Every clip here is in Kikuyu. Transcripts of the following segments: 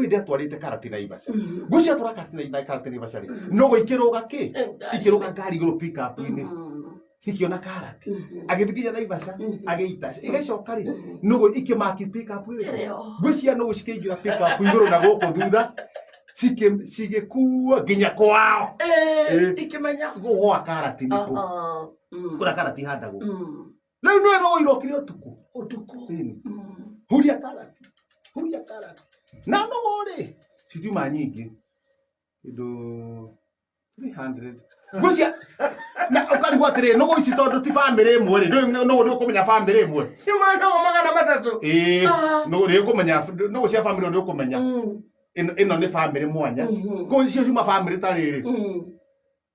Kwĩ hĩndĩ atwarĩte karati Naivasha. Ngũi ciatwara karati karati Naivasha rĩ, nũgũ ikĩrũga kĩ? Ikĩrũga ngari igũrũ pick up-inĩ. Cikĩona karati. Agĩthiĩ nginya Naivasha, agĩita. Igacoka rĩ, nũgũ ikĩmaki pick up ĩrĩkũ? Ĩrĩo. Ngũi cia nũgũ cikĩingĩra pick up igũrũ na gũkũ thutha, cigĩkuo nginya kwao. Eh, Eh. ikĩmenya. Gwa karati nĩkũ? Ah, ah. Kũrĩa karati ihandagwo. Mm. Rĩu nĩ rũĩ rokire ũtukũ. Ũtukũ. Ĩni. Mm. Huria karati. Huria karati. Na nũgũ rĩ, citiuma nyingĩ. Kĩndũ 300. Ngwĩcia na ũkarigwo atĩrĩ, nũgũ ici tondũ ti bamĩrĩ ĩmwe rĩ, ndũĩ nũgũ nĩ ũkũmenya bamĩrĩ ĩmwe. Ciuma nũgũ 300. Ĩĩ, Ah. nũgũ nĩ ũkũmenya, nũgũ cia bamĩrĩ nĩ ũkũmenya. Mm. Ĩno ĩno nĩ bamĩrĩ mwanya. Mhm. Kũu icio ciuma bamĩrĩ ta rĩrĩ, Mm.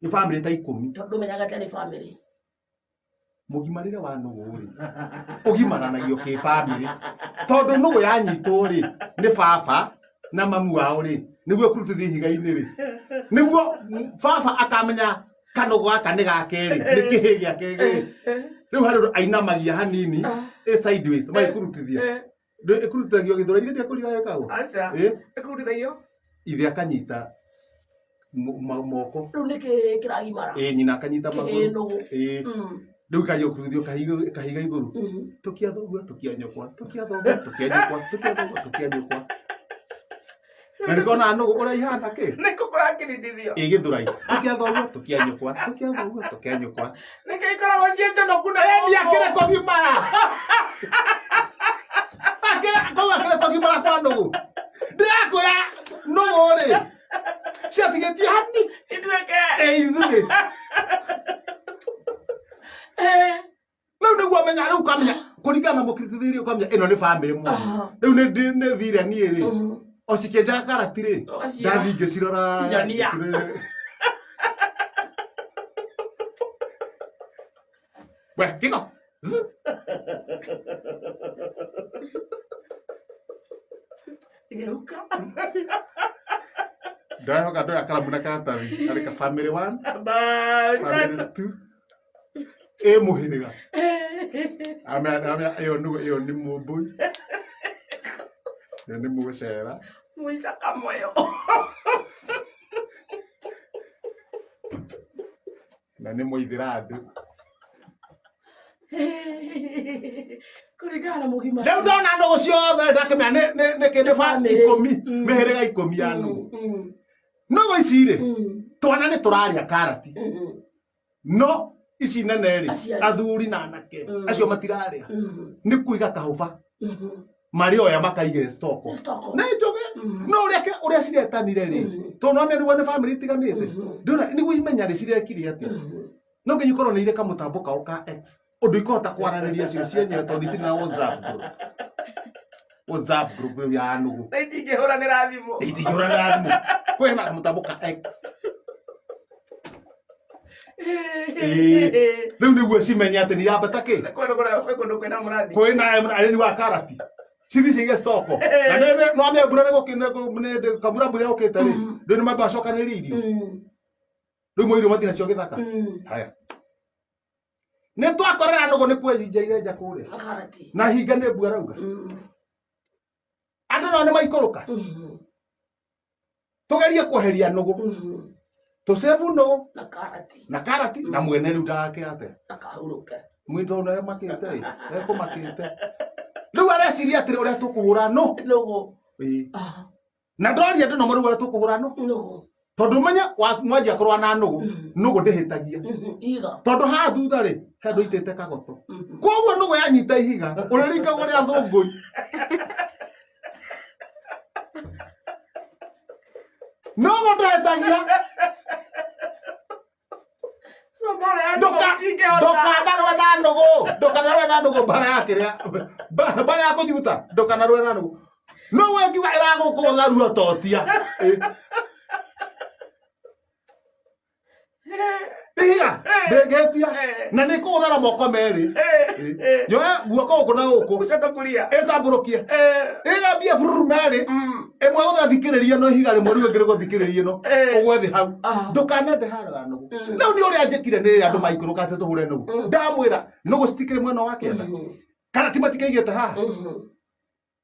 nĩ bamĩrĩ ta 10. Tondũ menyaga atĩ nĩ bamĩrĩ. Mũgimarĩre wa nũgũ rĩ, ũgimaranagio kĩ bamĩrĩ. Tondũ nũgũ yanyitwo rĩ, nĩ baba na mamu wao rĩ, nĩguo ĩkurutithio ihiga-inĩ rĩ, nĩguo baba akamenya kanũgũ gaka nĩ gake rĩ, nĩ kĩhĩ gĩake rĩ. Rĩu harĩ ũndũ ainamagia hanini, ĩ sideways, magĩkurutithia. Ĩkurutithagio gĩthũra, ithe ndĩakũrira ĩkagwo. Aca. Ĩ, Ĩkurutithagio. ithe akanyita moko. Rĩu nĩ kĩhĩ kĩragimara. Ĩ, nyina akanyita Kĩhĩ magũrũ. nũgũ. Ĩ, Mm. rĩu ikajia kũrutithio kahiga igũrũ. Mhm. Tũkia thoguo, tũkia nyũkwa, tũkia thoguo, tũkia nyũkwa, tũkia thoguo, tũkia nyũkwa. Na nĩkona nũgũ ũrĩa ihana kĩ? Nĩkũ kũrakĩrutithio? Ĩ gĩthũrai. Tũkia thoguo, tũkia nyũkwa, tũkia thoguo, tũkia nyũkwa. Nĩkĩ ikoragwo ciĩ njonoku na Ĩni gũkũ? akĩrĩ kũgimara. Akĩrĩ kau akĩrĩ kũgimara kwa nũgũ. Ndĩrakwĩra nũgũ rĩ, ciatigĩtie hani Ituĩke. ĩ ithuĩ. Eh. Rĩu nĩguo menya, rĩu ũkamenya kũringana na mũkritithĩrie ũkamenya ĩno nĩ bamĩrĩ mwanya. Ah. Rĩu nĩ nĩ thire niĩ rĩ, Mhm. o cikĩenjaga karati rĩ, Ũgaciĩra. ndathiĩ ngĩcirora. Nyonia. We, kĩgo. Zzz. Geuka. Ndahoka ndoya karamu na karatathi. Andĩka family 1, Bye. family 2. Ĩ mũhĩrĩga. Amea amea ĩyo nĩ ĩyo nĩ mũmbũi. Ĩyo nĩ mũcera. Mũica kamoyo. Na nĩ mũithĩra andũ. Kũringana na mũgima. Rĩu ndona nũgũ ciothe ndakĩmenya nĩ nĩ nĩ kĩndũ ba Family. 10 Mm. mĩhĩrĩga 10 ya nũgũ. Mm. Nũgũ ici rĩ, Mm. twana nĩ tũrarĩa karati. Mm. No ici nene rĩ, Aciari. athuri na anake Mm. acio matirarĩa. Mm. Nĩ kũiga kahũba Mhm. marĩoya makaige stoko. Nĩ stoko. Nĩ njũgĩ. Mm. No ũrĩa ũrĩa ciretanire rĩ, Mm. tondũ nĩ nĩguo nĩ bamĩrĩ itiganĩte. Mhm. Ndĩrona nĩguo imenya rĩ cirekire atĩa. Mhm. No nginya ikorwo nĩ irĩ kamũtambo kao ka X. Ũndũ ikũhota kwaranĩria cio cienyewe tondũ itirĩ na WhatsApp group. WhatsApp group rĩu ya nũgũ. Na itingĩhũranĩra thimũ. Itingĩhũranĩra thimũ. Kwĩna kamũtambo ka X. Ĩĩ. Rĩu nĩguo cimenye atĩ nĩ irambata kĩ. Kwĩ kwĩ kũndũ kwĩna mũrandi. Kwĩna arĩmi wa karati. Cithi cige stoko. Na nĩ no amĩa mbura nĩ kamura mbura yũkĩte rĩ. Rĩu nĩ mamba acokanĩrĩria irio. Mm. Rĩu moirio mathiĩ nacio gĩthaka. Mm. Haya. Nĩ twakorera nũgũ nĩ kwenja irenja kũrĩa. Karati. Na hinga nĩ mbura rauga. Mm. Andũ nao nĩ maikũrũka. Mhm. Tũgerie kweheria nũgũ. Mhm. Tũcebu nũgũ Na karati. na karati na mwene rĩu ndagake atĩa. Na kahurũke. Mwĩtho na makĩte ĩ, ekũmakĩte. Rĩu areciria atĩrĩ ũrĩa tũkũhũra nũ. Nũgũ. Ĩĩ. Ah, Na ndoria andũ no marauga ũrĩa tũkũhũra nũ. Nũgũ. Tondũ menya mwanjia kũrũa na nũgũ, Mhm. nũgũ ndĩhĩtagia. Mhm. Iga. Tondũ haha thutha rĩ, he andũ aitĩte kagoto. Mhm. Koguo nũgũ yanyita ihiga, ũrĩringagwo rĩa thũngũri. Nũgũ ndĩhĩtagia. So mbara ya nũgũ ndingĩhota. Ndũkanarũe na nũgũ, ndũkanarũe na nũgũ mbara ya kĩrĩa, mbara ya kũnyuta, ndũkanarũe na nũgũ. Nũgũ ĩngiuga ĩragũkũgũtha ruo totia. Ĩ. Ihiga ndĩngĩtia na nĩ kũgũtha na moko merĩ. Eh, eh. Yoe guoko gũkũ na gũkũ Gũcoka kuria. ĩtambũrũkie Eh. ĩgambie bururu merĩ Mm. ĩmwe gũgathikĩrĩria no ihiga rĩmwe rĩu ĩngĩ rĩgũthikĩrĩria no Eh. ũgwe thĩ hau Ah. ndũkanende haraga nũgũ Mm. rĩu nĩ ũrĩa njĩkire nĩ andũ maikũrũka atĩ tũhũre nũgũ Mm. ndamwĩra nũgũ citikĩrĩ mwena wa kĩanda Mhm. kana ti matikaigĩte haha Mhm.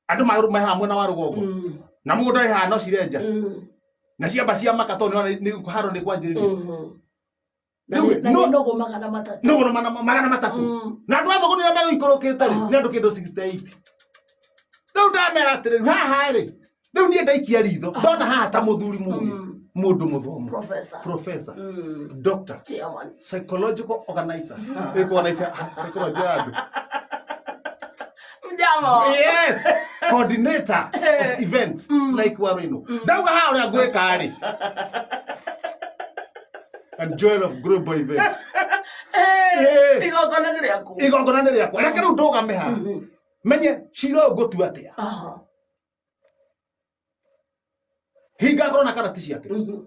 andũ me haha mwena wa rũgongo Mm. Na mũgũnda wĩ haha no cirenja. Mm. Na ciamba cia maka tondũ nĩwona haro nĩ kwanjĩrĩria. Mhm. Na Rĩu, na no- nĩ nũgũ 300. Nũgũ 300. Mm. Na andũ a thũgũni arĩa megũikũrũkĩte rĩ, Ah. nĩ andũ kĩndũ 68. Rĩu ndamera atĩrĩrĩ, haha rĩ, rĩu niĩ ndaikia ritho, ndona haha ta mũthuri mũgĩ, Mm. mũndũ mũthomu, Professor. professor, Mm. doctor, Chairman. psychological organizer. Ĩkũ organizer psychology ya andũ. Mjamo. Yes, coordinator of events like Warino. Ndauga haha ũrĩa ngwĩka rĩ. And Joel of Global Events. Eh, Eh. Igongona nĩ rĩaku. Igongona nĩ rĩakwa. Reke rĩu ndũgame haha. Mhm. Menye cira ũyũ ngũtua atĩa. Aha. Hinga akorwo na karati ciake. Mhm.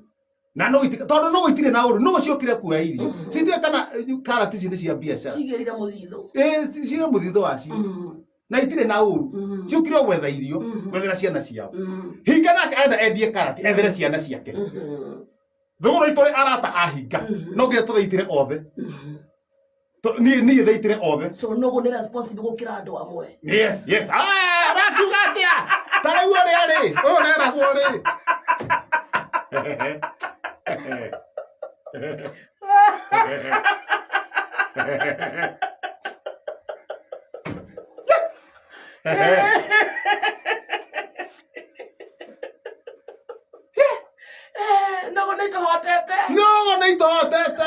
Na no itika tondũ no itirĩ na ũru, no ciokire kuoya irio. Mhm. Citirĩ kana karati ici nĩ cia biacara. Cigĩrire mũthithũ. Ĩ cirĩ mũthithũ wacio. Mhm. Na itirĩ na ũru. Mhm. Ciokire o gwetha irio, Mhm. gwethera ciana ciao. Mhm. Hinga nake arenda endie karati, ethere ciana ciake. Mhm. Thogora itũ rĩ arata a hinga. Mhm. No nginya tũthaitĩre othe. Mhm. Niĩ thaitĩre othe. So nũgũ nĩ responsible gũkĩra andũ amwe. Yes, yes. Ah, arakiuga atĩa? Ta rĩu ũrĩa rĩ, ũyũ ũreragwo rĩ. Eh, nũgũ nĩ itũhotete. No nĩ itohotete.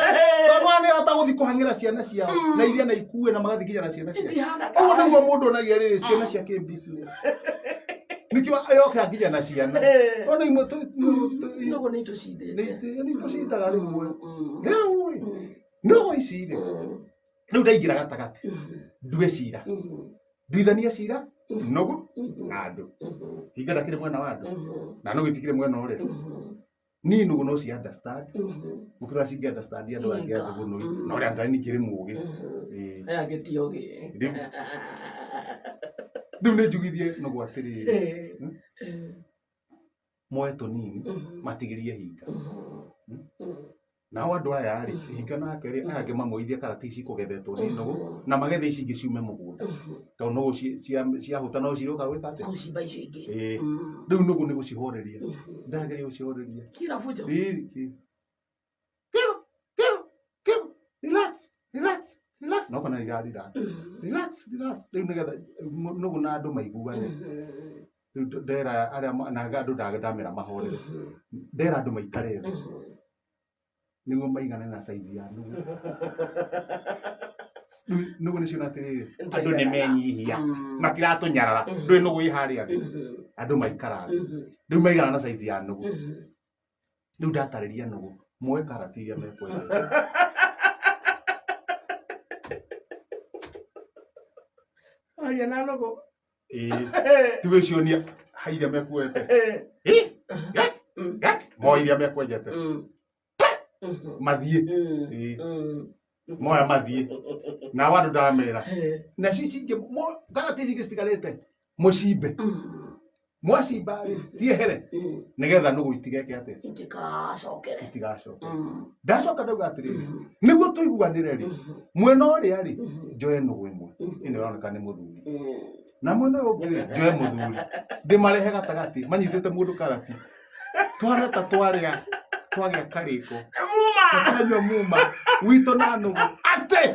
Tondũ nĩ hota gũthiĩ kũhang'ĩra ciana ciao na iria na ikue na magathiĩ nginya na ciana ciao. Itihana ta Ũguo nĩguo mũndũ onagia rĩrĩ ciana cia kĩ business. Nĩkĩo yoka nginya na ciana. Eh. Ona imwe Nũgũ nĩ itũcindĩte. nĩ tũcindaga rĩmwe. Mm. Rĩu rĩ, Mm. nũgũ ici rĩ, Mm. rĩu ndaingĩra gatagatĩ Mhm. ndue cira Mhm. nduithanie cira nũgũ Mhm. na andũ. Mhm. Hinga ndakĩrĩ mwena wa andũ Mhm. na nũgũ itikĩrĩ mwena ũrĩa. Mhm. Niĩ nũgũ no ci understand Mhm. gũkĩra cingi understand andũ angĩ a Hinga. thũgũnũi Mm. na ũrĩa Ngai ningĩ rĩ mũgĩ. Mhm. Ĩĩ. Aya angĩ ti ogĩ. Rĩu rĩu nĩ njugithie nũgũ atĩrĩrĩ, Eh. Hmm? Eh. moe tũnini Mhm. matigĩrie hinga. Mhm. Mhm. Nao andũ aya rĩ, Mhm. hinga nake rĩ, aya angĩ mamoithie karati ici kũgethetwo nĩ nũgũ Mhm. na magethe ici ingĩ ciume mũgũnda. Mhm. Tondũ nũgũ ciahũta no cirũka gwĩka atĩa? Gũcimba icio ingĩ. Ĩĩ. Mm. Rĩu nũgũ nĩ gũcihoreria. Mhm. Ndageria gũcihoreria. Kira fujo. Rĩrĩ, kĩ- Kĩgo, kĩgo, kĩgo, relax, relax, relax. No kana ira relax. Mhm. Relax, relax. Rĩu nĩgetha nũgũ na andũ maiguane. Mhm. Rĩu ndera arĩa na andũ ndamera mahorere. Mhm. Ndera andũ maikare thĩ Mhm. nĩguo maigane na saizi ya nũgũ. Rĩu nũgũ nĩcio atĩrĩrĩ, andũ nĩ menyihia. Mm. Matiratũnyarara. Mhm. Ndũĩ nũgũ ĩ harĩa thĩ. Mhm. Andũ maikara thĩ. Mhm. Rĩu maigana na saizi ya nũgũ. Mhm. Rĩu ndatarĩria nũgũ moe karati iria mekwenda. Aria na nũgũ. Ĩĩ. Ti gwĩcionia ha iria mekuete. Eh. Ĩ, gek, Mm. gek, moe iria mekwenjete. Mm. Mhm. Mathiĩ. Mm. Ĩĩ. Mm. Moya mathiĩ. Nao andũ ndamera. Eh. Na ci cingĩ karati ici ingĩ citigarĩte mũcimbe. Mm. Mwacimba rĩ, ciehere Mm. nĩgetha nũgũ itigeke atĩa? Itikacokere. Itigacoke. Mm. Ndacoka ndauga atĩrĩrĩ, Mhm. nĩguo tũiguanĩre rĩ, Mhm. mwena ũrĩa rĩ, Mhm. njoe nũgũ ĩmwe. Mhm. Ĩno ĩroneka nĩ mũthuri. Mm. Na mwena ũyũ ũngĩ rĩ, njoe mũthuri. Ndĩmarehe gatagatĩ, manyitĩte mũndũ karati. Twana ta twarĩa, twagĩa karĩko. Muma. Twanyua muma witũ na nũgũ. Atĩ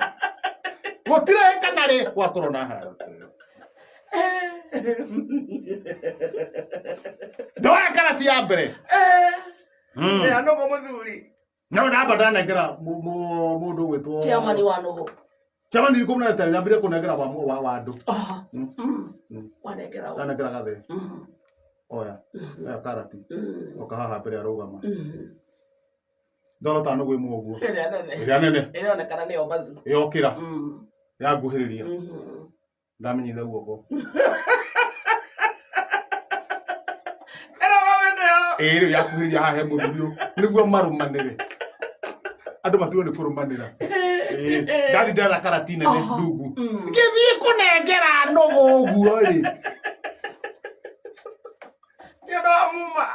gũtirĩ kana rĩ gwakorwo na haro. ta ĩyo. Ndoya karati ya mbere. Eh. Mm. Ya nũgũ mũthuri. No ndamba ndanengera mũndũ ũgwĩtwo Chairman wa nũgũ. Chairman ndikũ mũnene ndambire kũnengera wa andũ. Aha. Mm. Mm. Mm. Wanengera ũ. Ndanengera gathe. Mm. Oya, Mm. oya karati. Mm. Oka haha mbere arũgama. Mm. Ndorota nũgũ ĩmwe ũguo. Ĩrĩa nene. Ĩrĩa nene Ĩronekana nĩyo mbazu. yokĩra Mm. yanguhĩrĩria Mhm. ndamenyitha guoko. Ĩrũgamĩte yo. Ĩĩ rĩu yakuhĩrĩria haha he mũthuri ũyũ nĩguo marũmanĩre. Andũ matirwo nĩ kũrũmanĩra. Ĩĩ ndathi ndetha karati nene Aha. ndungu. Mm. Ngĩthiĩ kũnengera nũgũ ũguo rĩ. Nĩ ũndũ wa muma.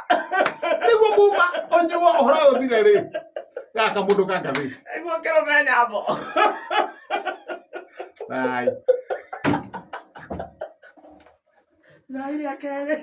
Nĩguo muma ũnyuo ũhoro ũyũ ũthire rĩ. Gaka mũndũ ka ngathĩti. Nĩguo kĩrũme nyambo. Bye. Thaa rĩa kerĩ.